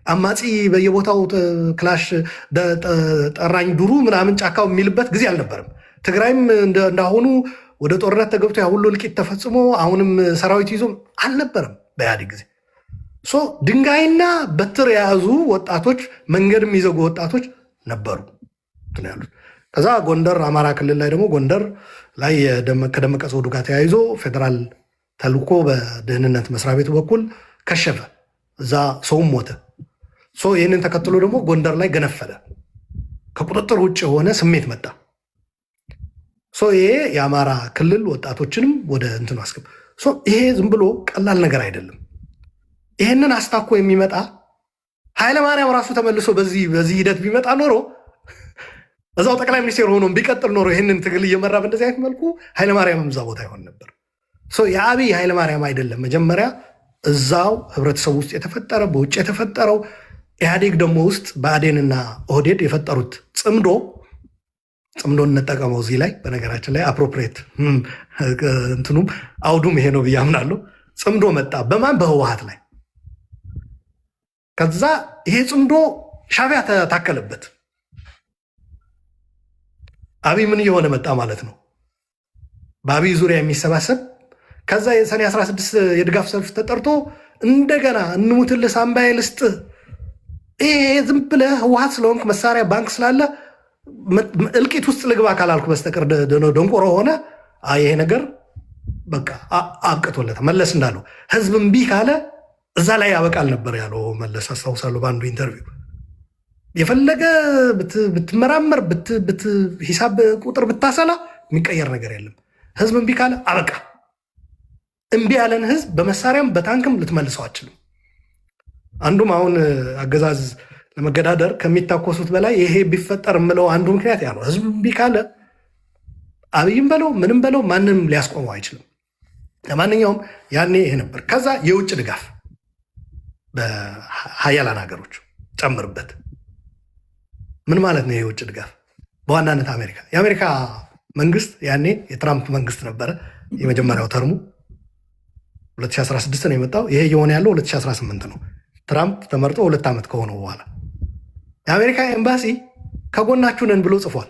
አማጺ በየቦታው ክላሽ ጠራኝ ዱሩ ምናምን ጫካው የሚልበት ጊዜ አልነበረም። ትግራይም እንዳሁኑ ወደ ጦርነት ተገብቶ ያ ሁሉ እልቂት ተፈጽሞ አሁንም ሰራዊት ይዞ አልነበረም በኢህአዴግ ጊዜ። So ድንጋይና በትር የያዙ ወጣቶች፣ መንገድ የሚዘጉ ወጣቶች ነበሩ ያሉት። ከዛ ጎንደር፣ አማራ ክልል ላይ ደግሞ ጎንደር ላይ ከደመቀ ዘውዱ ጋር ተያይዞ ፌዴራል ተልኮ በደህንነት መስሪያ ቤቱ በኩል ከሸፈ። እዛ ሰውም ሞተ። So ይህንን ተከትሎ ደግሞ ጎንደር ላይ ገነፈለ። ከቁጥጥር ውጭ የሆነ ስሜት መጣ። So ይሄ የአማራ ክልል ወጣቶችንም ወደ እንትኑ አስገባ። So ይሄ ዝም ብሎ ቀላል ነገር አይደለም። ይህንን አስታኮ የሚመጣ ኃይለማርያም ራሱ ተመልሶ በዚህ ሂደት ቢመጣ ኖሮ፣ እዛው ጠቅላይ ሚኒስቴር ሆኖ ቢቀጥል ኖሮ፣ ይህንን ትግል እየመራ በእንደዚህ አይነት መልኩ ኃይለማርያምም እዛ ቦታ ይሆን ነበር። የአብይ ኃይለማርያም አይደለም። መጀመሪያ እዛው ህብረተሰቡ ውስጥ የተፈጠረ፣ በውጭ የተፈጠረው፣ ኢህአዴግ ደግሞ ውስጥ ብአዴንና ኦህዴድ የፈጠሩት ጽምዶ፣ ጽምዶ እንጠቀመው እዚህ ላይ በነገራችን ላይ appropriate እንትኑም አውዱም ይሄ ነው ብዬ አምናለሁ። ጽምዶ መጣ በማን? በህወሀት ላይ። ከዛ ይሄ ጽምዶ ሻዕቢያ ታከለበት። አብይ ምን እየሆነ መጣ ማለት ነው? በአብይ ዙሪያ የሚሰባሰብ፣ ከዛ የሰኔ 16 የድጋፍ ሰልፍ ተጠርቶ እንደገና እንሙትልህ ሳምባዬ ልስጥ፣ ይሄ ዝም ብለህ ህወሀት ስለሆንክ፣ መሳሪያ ባንክ ስላለ እልቂት ውስጥ ልግባ ካላልኩ በስተቀር ደንቆሮ ሆነ ይሄ ነገር በቃ አብቅቶለታል። መለስ እንዳለው ህዝብ እምቢ ካለ እዛ ላይ ያበቃል ነበር ያለው መለስ፣ አስታውሳለሁ በአንዱ interview። የፈለገ ብትመራመር፣ ሂሳብ ቁጥር ብታሰላ የሚቀየር ነገር የለም። ህዝብ እምቢ ካለ አበቃ። እምቢ ያለን ህዝብ በመሳሪያም በታንክም ልትመልሰው አትችልም። አንዱም አሁን አገዛዝ ለመገዳደር ከሚታኮሱት በላይ ይሄ ቢፈጠር የምለው አንዱ ምክንያት ያ ነው። ህዝብ እምቢ ካለ አብይም በለው ምንም በለው ማንም ሊያስቆመው አይችልም። ለማንኛውም ያኔ ይሄ ነበር። ከዛ የውጭ ድጋፍ በሀያላን ሀገሮች ጨምርበት። ምን ማለት ነው የውጭ ድጋፍ? በዋናነት አሜሪካ። የአሜሪካ መንግስት ያኔ የትራምፕ መንግስት ነበረ። የመጀመሪያው term ኡ 2016 ነው የመጣው። ይሄ እየሆነ ያለው 2018 ነው። ትራምፕ ተመርጦ 2 ዓመት ከሆነው በኋላ የአሜሪካ ኤምባሲ ከጎናችሁ ነን ብሎ ጽፏል።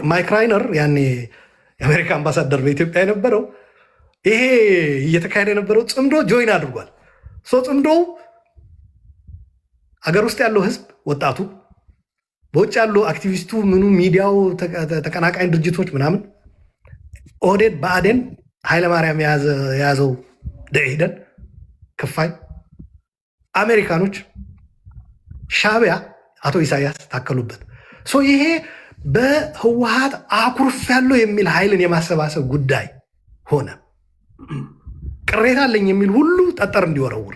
ማይክ ራይነር ያኔ የአሜሪካ አምባሳደር በኢትዮጵያ የነበረው ይሄ እየተካሄደ የነበረው ጽምዶ join አድርጓል። So ጽምዶው አገር ውስጥ ያለው ህዝብ፣ ወጣቱ፣ በውጭ ያሉ አክቲቪስቱ፣ ምኑ፣ ሚዲያው፣ ተቀናቃኝ ድርጅቶች ምናምን፣ ኦህዴድ፣ ብአዴን፣ ኃይለማርያም የያዘው ደኢህዴን ክፋይ፣ አሜሪካኖች፣ ሻዕቢያ፣ አቶ ኢሳያስ ታከሉበት። So ይሄ በህወሀት አኩርፌያለሁ የሚል ኃይልን የማሰባሰብ ጉዳይ ሆነ። ቅሬታ አለኝ የሚል ሁሉ ጠጠር እንዲወረውር።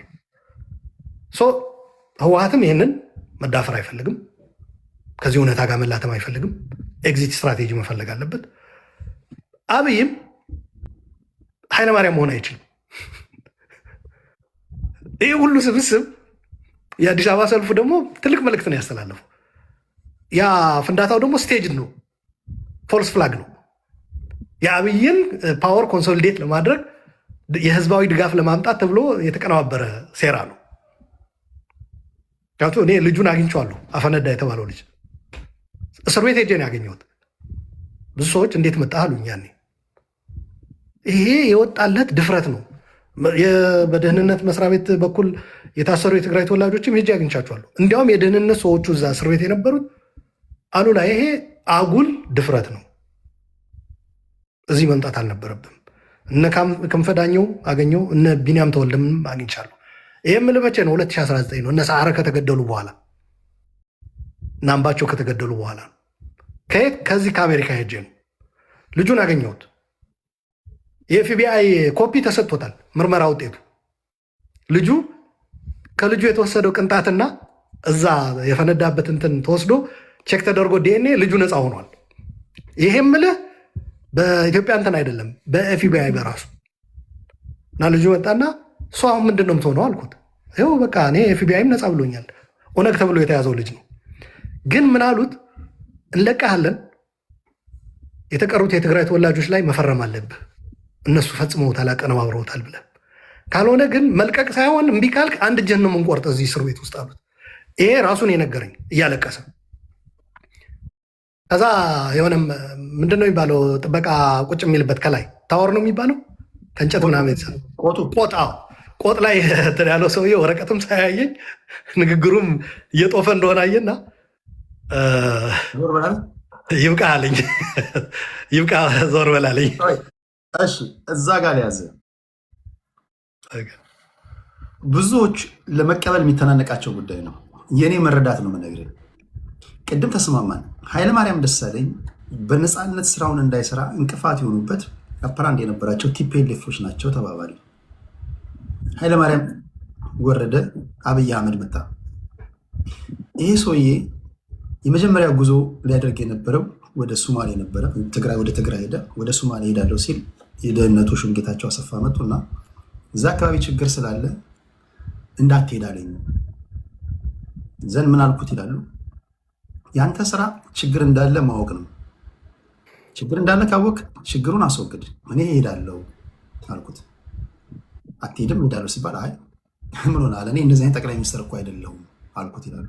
So ህወሀትም ይህንን መዳፈር አይፈልግም። ከዚህ እውነታ ጋር መላተም አይፈልግም። Exit strategy መፈለግ አለበት። አብይም ኃይለማርያም መሆን አይችልም። ይህ ሁሉ ስብስብ፣ የአዲስ አበባ ሰልፉ ደግሞ ትልቅ መልእክት ነው ያስተላለፈው። ያ ፍንዳታው ደግሞ staged ነው፣ false flag ነው። የአብይን power consolidate ለማድረግ፣ የህዝባዊ ድጋፍ ለማምጣት ተብሎ የተቀነባበረ ሴራ ነው። ምክንያቱ እኔ ልጁን አግኝቼዋለሁ። አፈነዳ የተባለው ልጅ እስር ቤት ሄጄ ነው ያገኘሁት። ብዙ ሰዎች እንዴት መጣህ አሉኝ ያኔ። ይሄ የወጣለት ድፍረት ነው። በደህንነት መስሪያ ቤት በኩል የታሰሩ የትግራይ ተወላጆችም ሄጄ አግኝቻቸዋለሁ። እንዲያውም የደህንነት ሰዎቹ እዛ እስር ቤት የነበሩት አሉላ ይሄ አጉል ድፍረት ነው፣ እዚህ መምጣት አልነበረብም። እነ ክንፈ ዳኘው አገኘው፣ እነ ቢንያም ተወልደም አግኝቻለሁ። ይህ የምልህ መቼ ነው? 2019 ነው። እነ ሰዓረ ከተገደሉ በኋላ፣ እነ አምባቸው ከተገደሉ በኋላ ነው። ከየት? ከዚህ ከአሜሪካ ሄጄ ነው ልጁን አገኘሁት። የ FBI copy ተሰጥቶታል፣ ምርመራ ውጤቱ። ልጁ ከልጁ የተወሰደው ቅንጣትና እዛ የፈነዳበት እንትን ተወስዶ check ተደርጎ ዲኤንኤ ልጁ ነፃ ሆኗል። ይሄ የምልህ በኢትዮጵያ እንትን አይደለም፣ በ FBI በራሱ። እና ልጁ መጣና እሱ አሁን ምንድን ነው የምትሆነው አልኩት። ይኸው በቃ እኔ FBI ም ነፃ ብሎኛል። ኦነግ ተብሎ የተያዘው ልጅ ነው። ግን ምን አሉት? እንለቅሃለን፣ የተቀሩት የትግራይ ተወላጆች ላይ መፈረም አለብህ፣ እነሱ ፈጽመውታል፣ አቀነባብረውታል ብለህ። ካልሆነ ግን መልቀቅ ሳይሆን እምቢ ካልክ አንድ እጅህን ነው የምንቆርጥ እዚህ እስር ቤት ውስጥ አሉት። ይሄ ራሱን የነገረኝ እያለቀሰ። ከዛ የሆነ ምንድን ነው የሚባለው ጥበቃ ቁጭ የሚልበት ከላይ tower ነው የሚባለው፣ ከእንጨት ምናምን የተሰራ። ቆጡ። ቆጥ፣ አዎ፣ ቆጥ ላይ እንትን ያለው ሰውዬ ወረቀትም ሳያየኝ ንግግሩም እየጦፈ እንደሆነ አየና ዞር በላል። ይብቃ አለኝ። ይብቃ፣ ዞር በል አለኝ። እሺ፣ እዛ ጋር ያዘ። ብዙዎች ለመቀበል የሚተናነቃቸው ጉዳይ ነው። የእኔ መረዳት ነው የምነግርህ። ቅድም ተስማማን። ኃይለማርያም ደሳለኝ በነፃነት ስራውን እንዳይሰራ እንቅፋት የሆኑበት upper hand የነበራቸው TPLF ኦች ናቸው ተባባልን። ኃይለማርያም ወረደ፣ አብይ አህመድ መጣ። ይሄ ሰውዬ የመጀመሪያ ጉዞ ሊያደርግ የነበረው ወደ ሱማሌ ነበረ። ትግራይ ወደ ትግራይ ሄደ። ወደ ሱማሌ ሄዳለሁ ሲል የደህንነቱ ሹም ጌታቸው አሰፋ መጡና እዛ አካባቢ ችግር ስላለ እንዳትሄድ አለኝ። ዘንድ ምን አልኩት ይላሉ። ያንተ ስራ ችግር እንዳለ ማወቅ ነው። ችግር እንዳለ ካወቅ ችግሩን አስወግድ። እኔ እሄዳለሁ አልኩት። አትሄድም፣ እሄዳለሁ ሲባል አይ ምን ሆነሃል? እኔ እንደዚህ አይነት ጠቅላይ ሚኒስትር እኮ አይደለሁም አልኩት ይላሉ።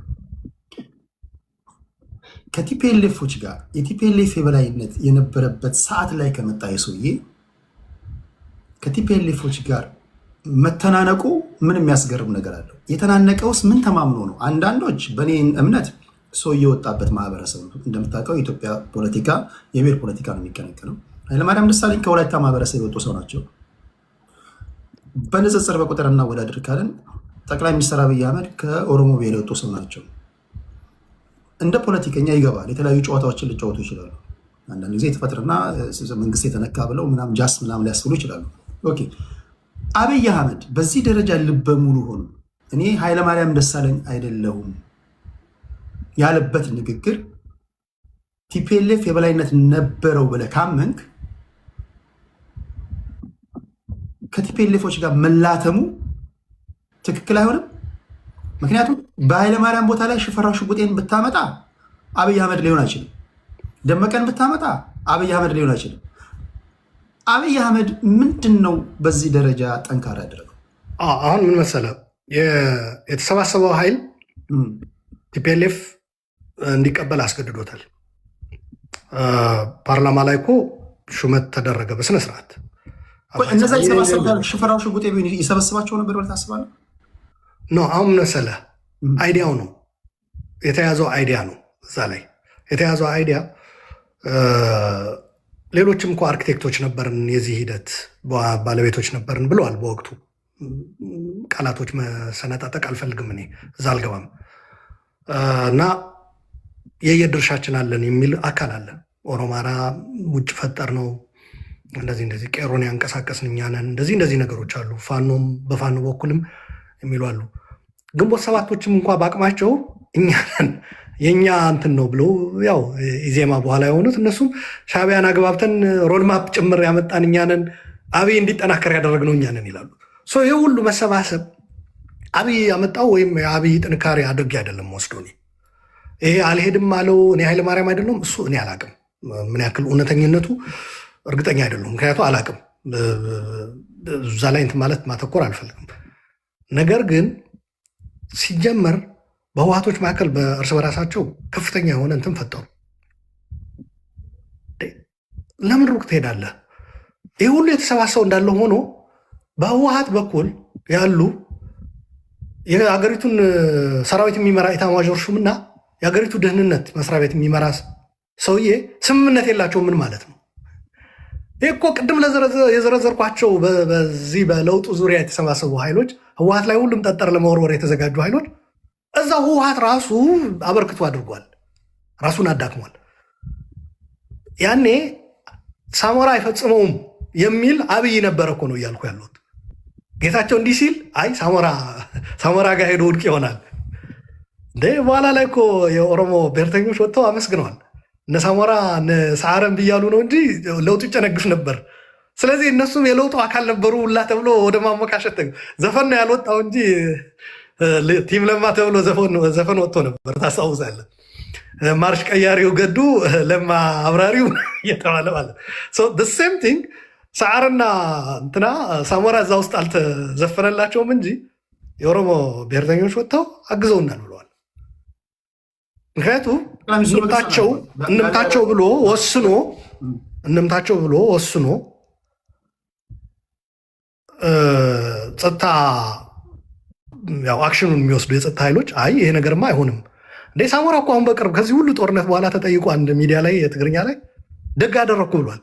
ከ TPLF ኦች ጋር የ TPLF የበላይነት የነበረበት ሰዓት ላይ ከመጣ የሰውዬ ከ TPLF ኦች ጋር መተናነቁ ምን የሚያስገርም ነገር አለው? የተናነቀውስ ምን ተማምኖ ነው? አንዳንዶች በእኔ እምነት ሰው የወጣበት ማህበረሰብ ነው። እንደምታውቀው የኢትዮጵያ ፖለቲካ የብሔር ፖለቲካ ነው የሚቀነቀነው። ኃይለማርያም ደሳለኝ ከወላይታ ማህበረሰብ የወጡ ሰው ናቸው። በንጽጽር በቁጥር እናወዳድር ካልን ጠቅላይ ሚኒስትር አብይ አህመድ ከኦሮሞ ብሔር የወጡ ሰው ናቸው። እንደ ፖለቲከኛ ይገባል። የተለያዩ ጨዋታዎችን ሊጫወቱ ይችላሉ። አንዳንድ ጊዜ የተፈጥርና መንግስት የተነካ ብለው ምናምን ጃስ ምናምን ሊያስብሉ ይችላሉ። Okay፣ አብይ አህመድ በዚህ ደረጃ ልበ ሙሉ ሆኖ እኔ ኃይለማርያም ደሳለኝ አይደለሁም ያለበት ንግግር TPLF የበላይነት ነበረው ብለህ ካመንክ ከ TPLF ኦች ጋር መላተሙ ትክክል አይሆንም። ምክንያቱም በኃይለማርያም ቦታ ላይ ሽፈራው ሽጉጤን ብታመጣ አብይ አህመድ ሊሆን አይችልም። ደመቀን ብታመጣ አብይ አህመድ ሊሆን አይችልም። አብይ አህመድ ምንድን ነው በዚህ ደረጃ ጠንካራ ያደረገው? አሁን ምን መሰለህ፣ የተሰባሰበው ኃይል TPLF እንዲቀበል አስገድዶታል። ፓርላማ ላይ እኮ ሹመት ተደረገ በስነስርዓት። እነዛ የሰባሰቡት ሽፈራው ሽጉጤ ቢሆን ይሰበስባቸው ነበር ብለህ ታስባለህ? No፣ አሁን ምን መሰለህ፣ idea ው ነው የተያዘው፣ idea ነው እዛ ላይ የተያዘው idea። ሌሎችም እኮ አርኪቴክቶች ነበርን፣ የዚህ ሂደት ባለቤቶች ነበርን ብለዋል በወቅቱ። ቃላቶች መሰነጣጠቅ አልፈልግም፣ እኔ እዛ አልገባም። እና የየድርሻችን አለን የሚል አካል አለ። ኦሮማራ ውጭ ፈጠር ነው፣ እንደዚህ እንደዚህ ቄሮን ያንቀሳቀስን እኛ ነን፣ እንደዚህ እንደዚህ ነገሮች አሉ። ፋኖም በፋኖ በኩልም የሚሉ አሉ። ግንቦት ሰባቶችም እንኳ በአቅማቸው እኛ ነን፣ የእኛ እንትን ነው ብሎ ያው ኢዜማ በኋላ የሆኑት እነሱም ሻዕቢያን አግባብተን roadmap ጭምር ያመጣን እኛ ነን፣ አብይ እንዲጠናከር ያደረግነው እኛ ነን ይላሉ። So ይህ ሁሉ መሰባሰብ አብይ ያመጣው ወይም የአብይ ጥንካሬ አድርጌ አይደለም ወስዶ እኔ። ይሄ አልሄድም አለው እኔ ኃይለማርያም አይደለም እሱ እኔ አላቅም፣ ምን ያክል እውነተኝነቱ እርግጠኛ አይደለም። ምክንያቱ አላቅም፣ እዛ ላይ እንትን ማለት ማተኮር አልፈልግም። ነገር ግን ሲጀመር በህወሓቶች መካከል በእርስ በራሳቸው ከፍተኛ የሆነ እንትን ፈጠሩ። ለምን ሩቅ ትሄዳለህ? ይህ ሁሉ የተሰባሰው እንዳለ ሆኖ በህወሓት በኩል ያሉ የሀገሪቱን ሰራዊት የሚመራ ኢታማዦር ሹምና የሀገሪቱ ደህንነት መስሪያ ቤት የሚመራ ሰውዬ ስምምነት የላቸውም። ምን ማለት ነው? ይህ እኮ ቅድም የዘረዘርኳቸው በዚህ በለውጡ ዙሪያ የተሰባሰቡ ኃይሎች፣ ህወሓት ላይ ሁሉም ጠጠር ለመወርወር የተዘጋጁ ኃይሎች፣ እዛው ህወሓት ራሱ አበርክቶ አድርጓል፣ ራሱን አዳክሟል። ያኔ ሳሞራ አይፈጽመውም የሚል አብይ ነበረ እኮ ነው እያልኩ ያለሁት። ጌታቸው እንዲህ ሲል አይ ሳሞራ ጋር ሄዶ ውድቅ ይሆናል እንዴ። በኋላ ላይ እኮ የኦሮሞ ብሔርተኞች ወጥተው አመስግነዋል። እነ ሳሞራ እነ ሰዓረን ብያሉ ነው እንጂ ለውጡ ይጨነግፍ ነበር። ስለዚህ እነሱም የለውጡ አካል ነበሩ ሁላ ተብሎ ወደ ማሞካሸት ዘፈን ነው ያልወጣው እንጂ team ለማ ተብሎ ዘፈን ወጥቶ ነበር፣ ታስታውሳለህ? ማርሽ ቀያሪው ገዱ፣ ለማ አብራሪው እየተባለ ማለት same thing። ሰዓርና እንትና ሳሞራ እዛ ውስጥ አልተዘፈነላቸውም እንጂ የኦሮሞ ብሔርተኞች ወጥተው አግዘውናል ብለዋል። ምክንያቱም እንምታቸው ብሎ ወስኖ ጸጥታ ያው action ኑን የሚወስዱ የጸጥታ ኃይሎች አይ ይሄ ነገርማ አይሆንም እንዴ፣ ሳሞራ እኮ አሁን በቅርብ ከዚህ ሁሉ ጦርነት በኋላ ተጠይቆ አንድ ሚዲያ ላይ፣ የትግርኛ ላይ፣ ደግ አደረግኩ ብሏል።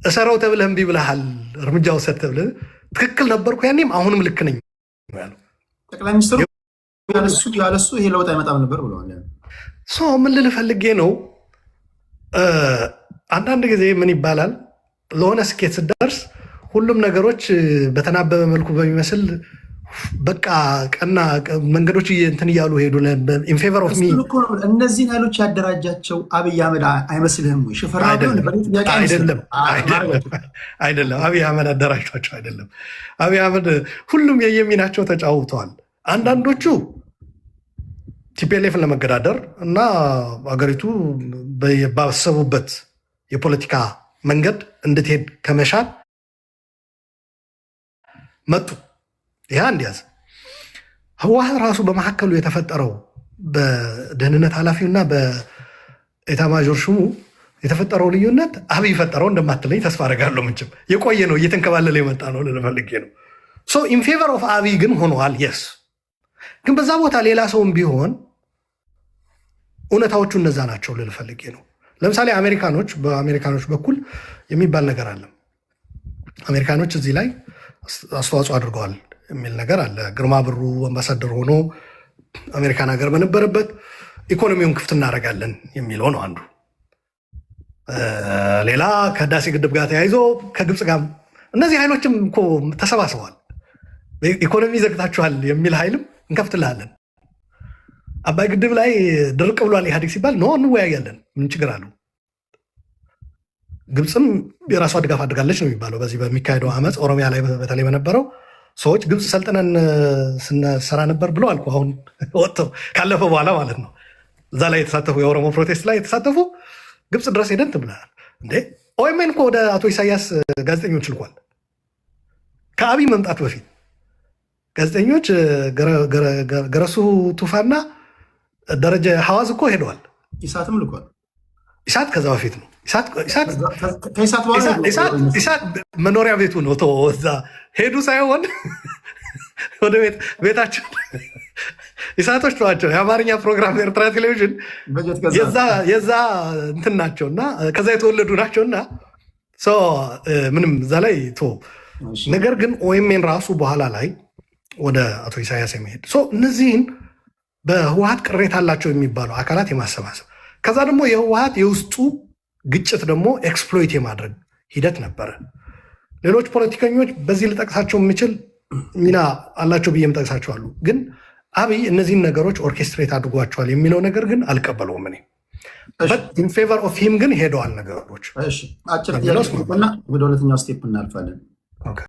እሰረው ተብለህ እምቢ ብለሃል፣ እርምጃ ውሰድ ተብለህ፣ ትክክል ነበርኩ ያኔም አሁንም ልክ ነኝ ያለው። ጠቅላይ ሚኒስትሩ ያለሱ ይሄ ለውጥ አይመጣም ነበር ብለዋል። So ምን ልል ፈልጌ ነው፣ አንዳንድ ጊዜ ምን ይባላል፣ ለሆነ ስኬት ስትደርስ ሁሉም ነገሮች በተናበበ መልኩ በሚመስል በቃ ቀና መንገዶች እንትን እያሉ ሄዱ። In favor of me። እነዚህን ኃይሎች ያደራጃቸው አብይ አህመድ አይመስልህም ወይ? ሽፈራው? አይደለም፣ አይደለም። አብይ አህመድ አደራጅቷቸው አይደለም። አብይ አህመድ ሁሉም የየሚናቸው ተጫውተዋል። አንዳንዶቹ TPLF ን ለመገዳደር እና አገሪቱ ባሰቡበት የፖለቲካ መንገድ እንድትሄድ ከመሻት መጡ። ይህ አንድ ያዝ። ህወሓት ራሱ በመካከሉ የተፈጠረው በደህንነት ኃላፊውና በኤታማዦር ሹሙ የተፈጠረው ልዩነት አብይ ፈጠረው እንደማትለኝ ተስፋ አደርጋለሁ። ምንችም የቆየ ነው፣ እየተንከባለለ የመጣ ነው ልል ፈልጌ ነው። So in favor of አብይ ግን ሆነዋል። Yes፣ ግን በዛ ቦታ ሌላ ሰውም ቢሆን እውነታዎቹ እነዛ ናቸው ልል ፈልጌ ነው። ለምሳሌ አሜሪካኖች፣ በአሜሪካኖች በኩል የሚባል ነገር አለ። አሜሪካኖች እዚህ ላይ አስተዋጽኦ አድርገዋል የሚል ነገር አለ። ግርማ ብሩ አምባሳደር ሆኖ አሜሪካን ሀገር በነበረበት ኢኮኖሚውን ክፍት እናደርጋለን የሚለው ነው አንዱ። ሌላ ከህዳሴ ግድብ ጋር ተያይዞ ከግብፅ ጋር እነዚህ ኃይሎችም እኮ ተሰባስበዋል። ኢኮኖሚ ዘግታችኋል የሚል ኃይልም እንከፍትልሃለን። አባይ ግድብ ላይ ድርቅ ብሏል ኢህአዴግ ሲባል no እንወያያለን፣ ምን ችግር አለው? ግብፅም የራሷ ድጋፍ አድርጋለች ነው የሚባለው። በዚህ በሚካሄደው አመፅ ኦሮሚያ ላይ በተለይ በነበረው ሰዎች ግብፅ ሰልጥነን ስንሰራ ነበር ብለዋል እኮ፣ አሁን ወጥተው ካለፈ በኋላ ማለት ነው። እዛ ላይ የተሳተፉ፣ የኦሮሞ protest ላይ የተሳተፉ፣ ግብፅ ድረስ ሄደን ብለናል እንዴ። OMN እኮ ወደ አቶ ኢሳያስ ጋዜጠኞች ልኳል። ከአብይ መምጣት በፊት ጋዜጠኞች ገረሱ ቱፋና ደረጀ ሐዋዝ እኮ ሄደዋል። ኢሳትም ልኳል። ኢሳት ከዛ በፊት ነው። ኢሳት መኖሪያ ቤቱ ነው። እዛ ሄዱ ሳይሆን ወደ ቤታቸው ኢሳቶች ተዋቸው። የአማርኛ ፕሮግራም ኤርትራ ቴሌቪዥን የዛ እንትን ናቸው እና ከዛ የተወለዱ ናቸው እና ምንም እዛ ላይ ቶ ነገር ግን OMN ራሱ በኋላ ላይ ወደ አቶ ኢሳያስ የመሄድ፣ እነዚህን በህወሀት ቅሬታ አላቸው የሚባሉ አካላት የማሰባሰብ፣ ከዛ ደግሞ የህወሀት የውስጡ ግጭት ደግሞ exploit የማድረግ ሂደት ነበረ። ሌሎች ፖለቲከኞች በዚህ ልጠቅሳቸው የምችል ሚና አላቸው ብዬ የምጠቅሳቸው አሉ። ግን አብይ እነዚህን ነገሮች orchestrate አድርጓቸዋል የሚለው ነገር ግን አልቀበለውም። እኔ in favor of him ግን ሄደዋል ነገሮች። አጭር ጥያቄ እና ወደ ሁለተኛው step እናልፋለን።